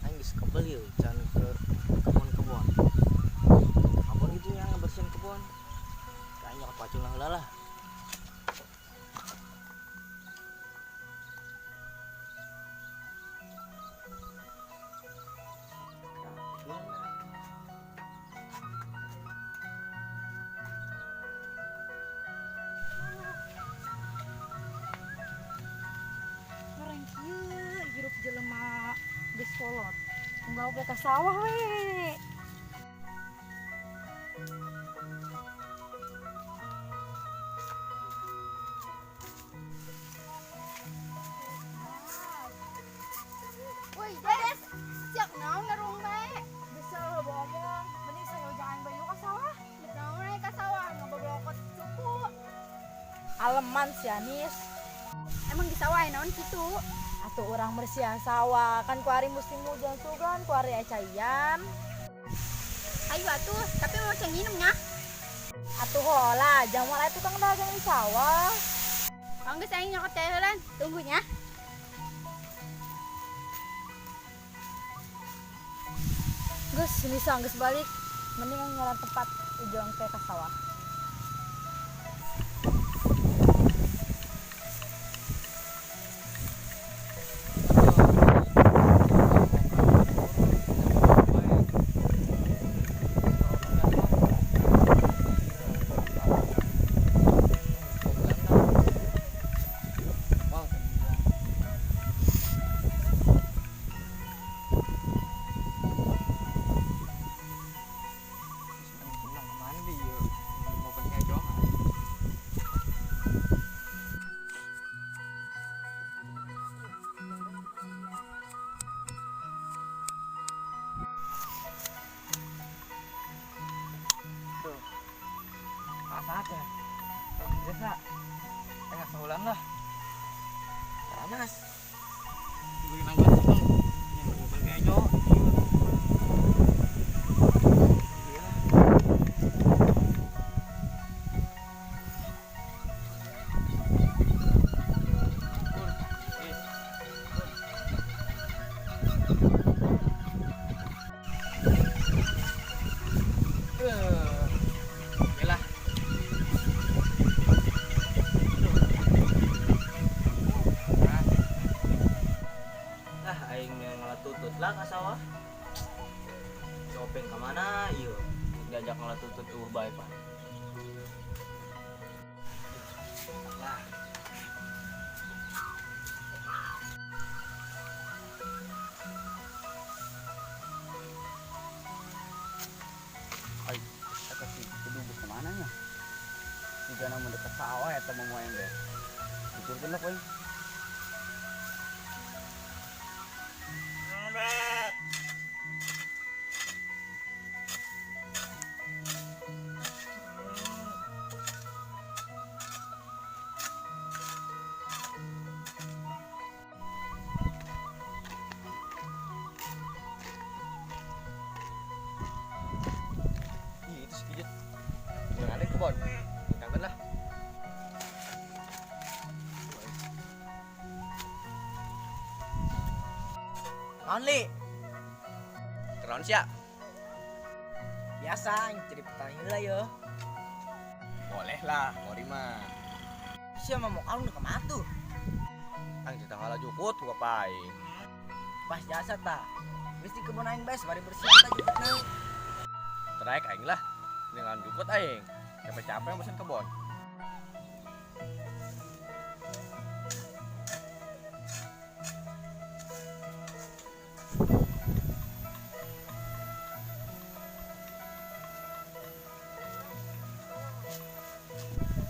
Aing geus kebel ieu can ke kebon-kebon. Kebon gitu yang ngebersihin kebon. Aing nyokot pacul heula lah. Orang kieu hirup jelema geus kolot. Unggal oge ka sawah we. Woi, Des, siap naon ngarung bae? Geus lo ngomong, mending saya jangan bayu ka sawah. Naon we ka sawah ngaboblokot suku. Aleman si Anis. Emang di sawah naon kitu? Atuh urang bersihan sawah, kan kuari musim hujan sugan, kuari caian. Ayo atuh, tapi mau ceng minum nya. Atuh hola, jangan mulai tukang dagang di sawah. Anggeus aing nyokot teh heulan, tunggu nya. Geus, bisa geus balik. Mending ngaran tempat ujung teh ka sawah. Lah. Panas. Gue nanggung seneng. Yang gue kejo. Iya. Tutut lah ka sawah. Copeng ka mana ieu? Diajak ngalatutut tuh bae pan. Lah. Ai, eta si kudu geus ka mana nya? Jika nama dekat sawah eta mah moal teh. Tuturkeun lah poing. Ih, itu si Kijut. Gimana kebon? Kangen lah. Naon, Li? Keron sia. Biasa, yang jadi petani lah yo. Boleh lah, kori mah. Sia mah mau kalung ke matu. Ang cerita ngalah jukut gua paing. Pas jasa ta. Wis di kebun aing bes bari bersihan ta jukutna. Teraik aing lah. Dengan jukut aing. Capek-capek mesin kebon.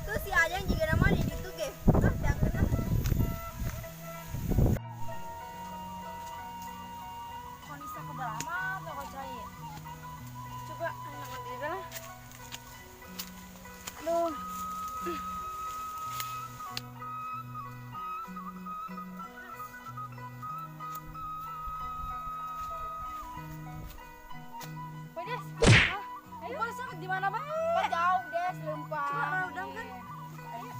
Tuh si Ajeng juga nama di ditu ge. Ah, jangan lah. Kondisi kebal amat toko cai. Coba anak diri lah. Aduh. Woi, Des. Hah? Ayo. Boleh di mana bae? Jauh, Des, lempar. Coba mana udang kan? Ayo.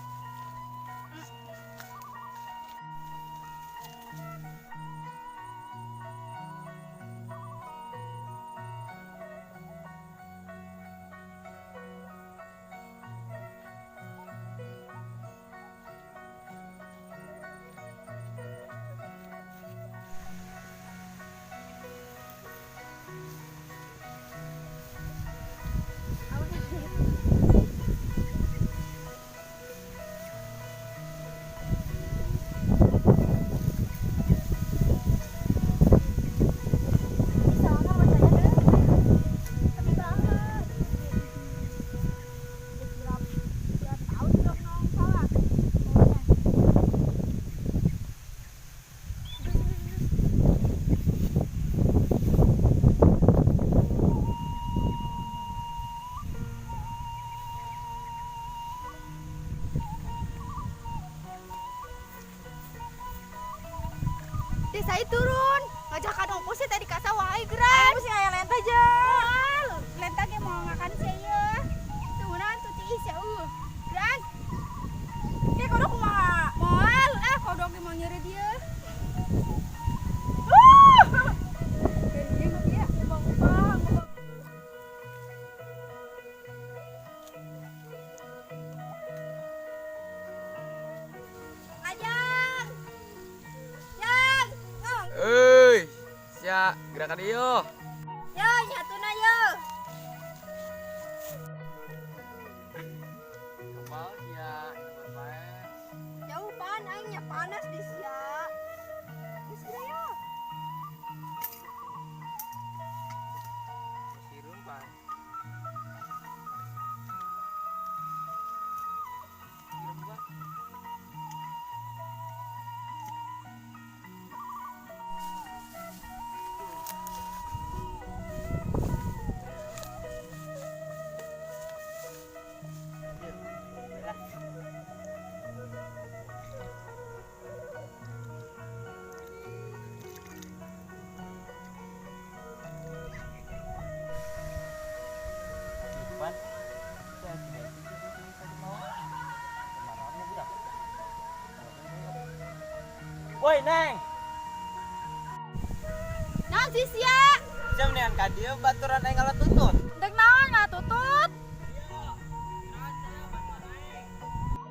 Sia, gerakan ieu. Yo, nyatuna yo. Kembal sia, nyaman bae. Jauh pan aing nya panas di sia. Geus geura yo. Sirun pan. Sirun gua. Pan. Saya tidak mau. Kemarahannya budak. Woi, Neng. Naon sih sia? Jam nean ka dieu baturan aing ngala tutut. Dek naon nggak tutut?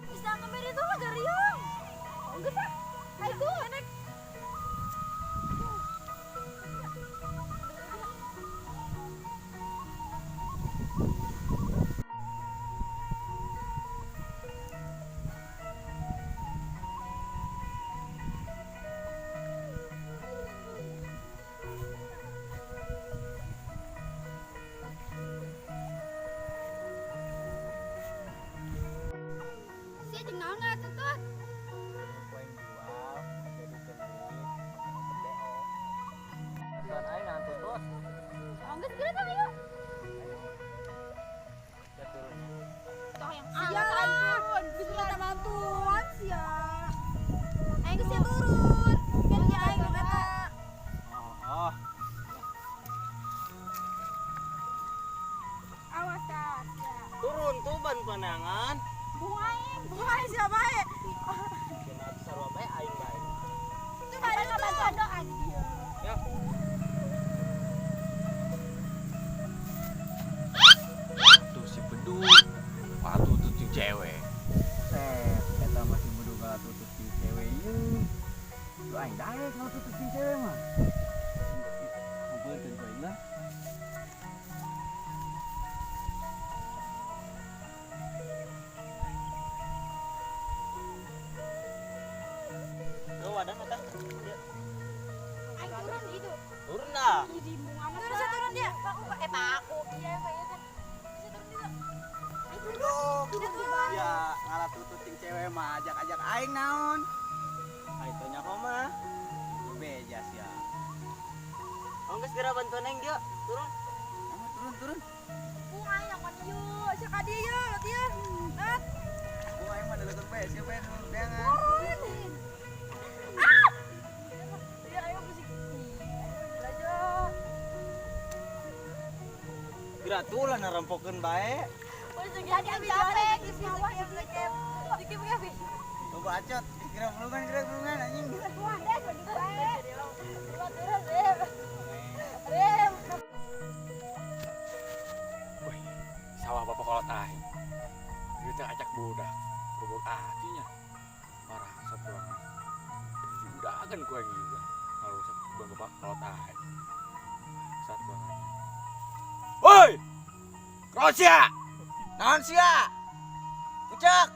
Bisa ngemir itu lah gariung. Oh, geus ah. Ayo enek. Sia jeung naon ngala tutut? Ku aing jual jadikeun duit make BO. Baturan aing ngan tutut. Oh, geus geura tah ayo. Ya turunnya. Toh yang Sia, turun. Geus minta bantuan sia. Aing geus sia turun. Kan dia aing nu eta. Oh, oh. Awas tah sia. Turun tuh bantuan neangan. Bunga aing, bunga aing sia bae. Kena sarua bae aing bae. Itu bae bantuan doa di dieu. Ya. Tuh si beduk. Patu tuh si cewek. Set, eta masih bedug tutut si cewek ieu. Lu aing daek kalau tutut si cewek mah. Ngumpulkeun ku aing lah. Tuh wadah eta. Aing turun itu. Turun dah. Ih, bunga amat. Turun, turun dia. Paku, paku. Iya, Pak, iya kan. Bisa turun juga. Aing turun. Turun. Ya, ngalah tutut si cewek mah ajak-ajak aing naon. Aing teh nyaho mah. Bejas ya. Oh, geus geura bantuan aing dia. Turun. Ayo, turun turun. Bunga aing yang ieu. Sia ka dieu ye, lot ieu. Nat. Gua aing mah deukeut bae sia bae nu neangan. Turun. Iya, ayo musik. Ih, ayo belajar. Geura tuh lah narempokeun bae. Oh, segi Tadi aing capek geus sawah yang lagi. Dikit begini. Coba acot, kira pelungan anjing. Wah, deh bagi bae. Turun, rem. Rem. Wih, sawah bapak kolot aing. Ieu teh acak budak. Gobok atinya. Marah sapulangan. Budakan ku aing juga. Ngarusak kebun bapak kolot aing. Saat banget. Woi! Kroasia! Naon sia? Ucak.